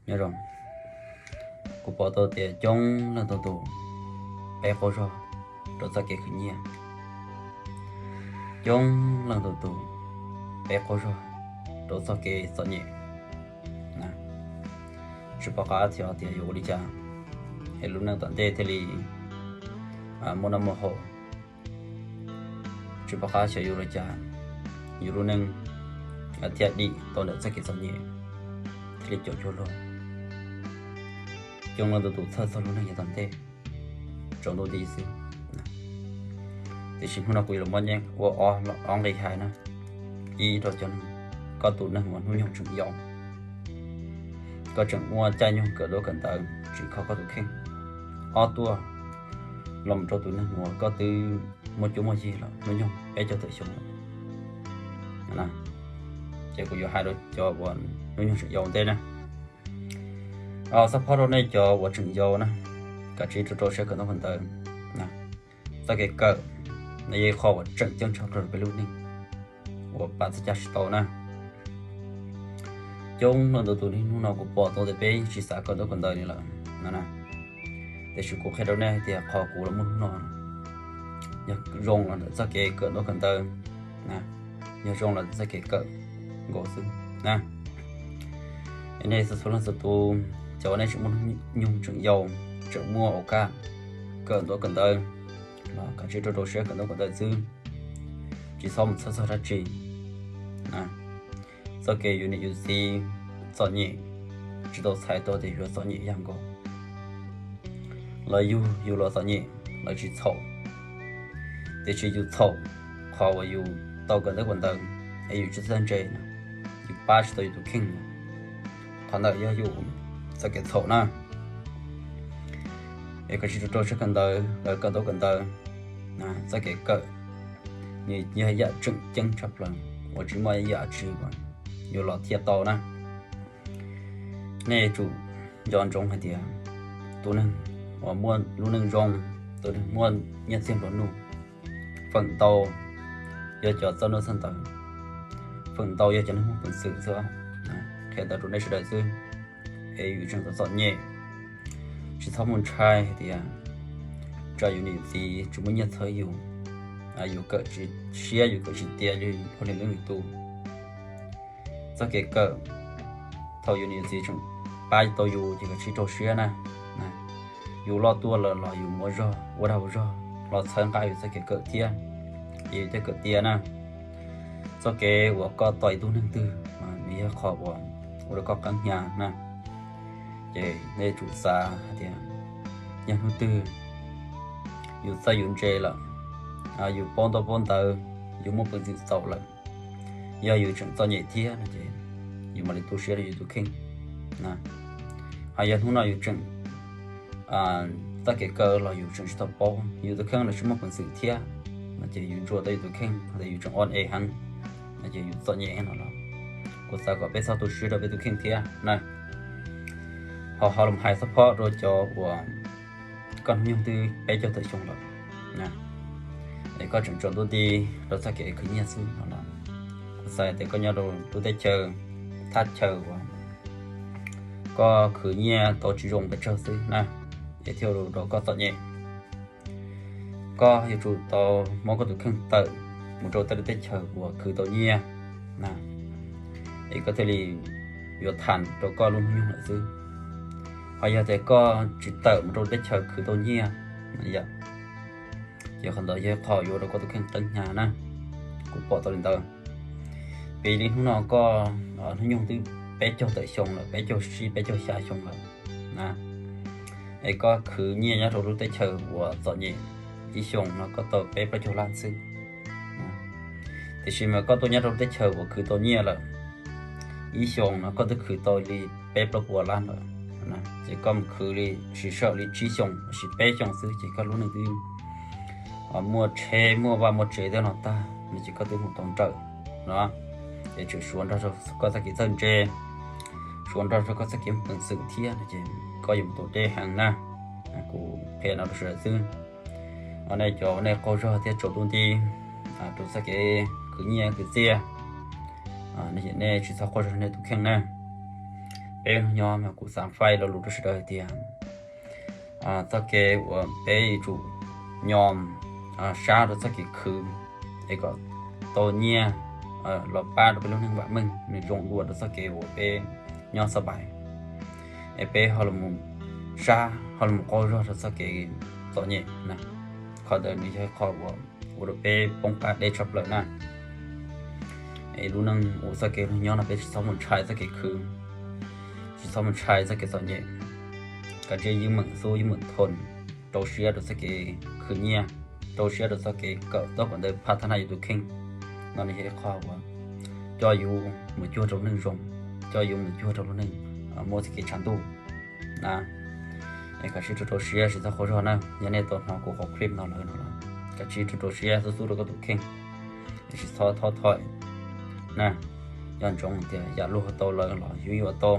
Nyob zoo, kuv pom tau tias coob leej ntau tus peb qaug zog rau txoj kev khwv nyiaj, coob leej ntau tus peb qaug zog rau txoj kev txom nyem. Tsis pom qab thiab tias yuav ua li cas es lub neej tom ntej thiaj li muaj noj muaj haus. Tsis pom qab xyov yuav ua li cas yus lub neej thiaj dim tau ntawm txoj kev txom nyem thiaj li caum cuag luag. Coob leej ntau tus txhawj txog lub neej yav tom ntej, tsaus ntuj nti xwb. Tiam sis hnub no kuv yuav los muab nyeem ua ob nqe hais na. Ib, rau cov, koj tus neeg uas hnub nyoog tseem yau, koj tseem muaj caij nyoog kawm ntaub kawm ntawv tseem kho koj tus kheej. Ob, tuaj los rau tus neeg uas koj twb muaj cuab muaj yig lawm, hnub nyoog peb caug tawm xyoo lawm. Ces kuv yuav hais rau cov uas hnub nyoog tseem yau ua ntej na. Xab phob rau nej cov uas tseem yau na, kav tsij rau rau siab kawm ntaub kawm ntawv. Txoj kev kawm no yog ib qho uas tseem ceeb tshaj plaws peb lub neej uas pab txoj cai tsis tau na. Coob leej ntau tus niaj hnub no kuv pom tau tias peb tsis xav kawm ntaub kawm ntawv li lawm no na. Tiam sis kuv qhia rau nej hais tias qhov kuv los muaj hnub no yog zoo los ntawm txoj kev kawm ntaub kawm ntawv, yog zoo los ntawm txoj kev kawm nkaus xwb na. Nej txhua txhua leej txhua tus, cov uas nej tseem muaj hnub nyoog tseem yau, tseem muaj ua kaj kawm ntaub kawm ntawv los kav tsij rau rau siab kawm ntaub kawm ntawv xwb, tsis txhob mus txhawj txog dab tsi. Txoj kev yus niam yus txiv txom nyem, tsis tau txhais tau tias yuav txom nyem yam nkaus. Lawv yug yus los txom nyem, lawv tsis txhaum, tiam sis yus txhaum qhov uas yus tau kawm ntaub kawm ntawv es yus tsis txawj ntse, yus pab tsis tau yus tus kheej. Qhov ntawd yog yus txoj kev txhaum na. Es koj tsis rau rau siab kawm ntawv, kawm ntaub kawm ntawv. Txoj kev kawm nws yog yam tseem ceeb tshaj plaws uas tsis muaj yam tsi uas yuav los thiaj tau na. Nej yuav tsum nco ntsoov hais tias tus neeg uas muaj lub neej zoo, tus neeg muaj nyiaj txiag nplua nuj, feem ntau yog cov txawj nuj txawj ntawv, feem ntau yog cov neeg muaj peev xwm xwb. Qhia ntawd rau nej sawv daws xwb, es yus tseem txom txom nyem, tsis txhob mus ntshai hais tias tsam yus niam txiv tsis muaj nyiaj txhawb yus, yus kawm tsis siab, yus kawm tsis tiav li poj niam lwm tus. Txoj kev kawm, thaum yus niam yus txiv tseem pab tau yus ces koj tsij rau siab na. Yus loj tuaj lawm los yus mus ua zog ua dag ua zog los txhawb nqa yus txoj kev kawm thiab, es yus thiaj kawm tiav na. Txoj kev uas koj tos ib tug neeg twg, nws yog qhov uas ua rau koj qeeb hnyav na. Ces nej tsum xav hais tias yog hnub twg yus txawj yus ntse lawm, yus paub ntaub paub ntawv, yus muaj peev xwm txaus lawm, yog yus tseem txom nyem thiab no ces yus mam li tu siab rau yus tus kheej. Ho yog hnub no yus tseem txoj kev kawm los yus tseem tsis tau paub, yus tus kheej los tsis muaj peev xwm thiab no ces yus ntsuas tau yus tus kheej, hos yus tseem on es heev no ces yus txom nyem no los kuv xav kom peb txhob tu siab rau peb tus kheej thiab na. Ho ho los hais xab phob rau cov uas koj hnub nyoog twb peb caug tawm xyoo lawm, es koj tseem tsaus ntuj nti rau txoj kev khwv nyiaj xwb no los kuv xav tias koj nyob rau lub teb chaws thaj chaw uas koj khwv nyiaj tau tsis zoo pes tsawg xwb na, es thiaj ua rau koj txom nyem. Koj yuav tsum tau muab koj tus kheej tawm mus rau tej lub teb chaws uas khwv tau nyiaj na, es koj thiaj li yuav tham rau koj lub hnub nyoog lawm xwb. Ho yog tias koj tsis tawm mus rau lub teb chaws khwv tau nyiaj yom, ces qhov ntawd yog qhov yuav ua rau koj tus kheej qeeb hnyav na. Kuv pom tau li ntawd. Piv li hnub no koj hnub nyoog twb peb caug tawm xyoo lawm, peb caug tsib peb caug xya xyoo lawm na, es koj khwv nyiaj nyob rau lub teb chaws uas txom nyem, ib xyoos no koj tau peb plaub caug lab xwb. Tiam sis mas koj tuaj nyob rau lub teb chaws uas khwv tau nyiaj lawm, ib xyoos no koj twb khwv tau li peb plaub puas lab lawm, ces koj mus khwv li sim sij hawm li tsib xyoos los sis peb xyoos xwb ces koj lub neej twb muaj tsheb muaj vaj muaj tsev tej no tag no ces koj twb mus tau nrawm no, ces tseem suav nrog rau koj txoj kev txawj ntse, suav nrog rau koj txoj kev muaj peev xwm thiab no ces koj yuav mus tau deb heev na. Kuv qhia no rau sawv daws xwb. Nej cov nej qaug zog thiab tsaus ntuj nti rau txoj kev khwv nyiaj khwv txiaj, nej tsis txhob qaug zog nej tus kheej na. Peb hnub nyob mas kuv xav faib lo lus rau sawv daws hais tias txoj kev uas peb yuav tsum nyo sab rau txoj kev khwv es kom tau nyiaj los pab rau peb lub neej vam meej, nws zoo dua rau txoj kev uas peb nyob xab pais, es peb ho los sab ho los qaug zog rau txoj kev txom nyem na. Qhov ntawd nws yog ib qho uas ua rau peb poob qab deb tshaj plaws na. Es lub neej ua txoj kev ua neej nyob no peb tsis txhob mus ntshai txoj kev khwv, tsis txhob mus ntshai txoj kev txom nyem. Kav tsij yeej meem xub yeej meem thoo, rau siab rau txoj kev khwv nyiaj, rau siab rau txoj kev kawm txog kom ntawd phaj thab naj yus tus kheej. No nws yog ib qho uas coj yus mus cuag rau lub neej zoo, coj yus mus cuag rau lub neej muaj txoj kev tshav ntuj na. Es kav tsij rau rau siab tsis txhob qaug zog na. Yog nej tau hnov kuv qhov clip no lawm no los kav tsij rau rau siab xub xub rau koj tus kheej, es tsis txhob thob thoim na. Nco ntsoov tias yam luag ua tau lawm los yus yuav ua tau,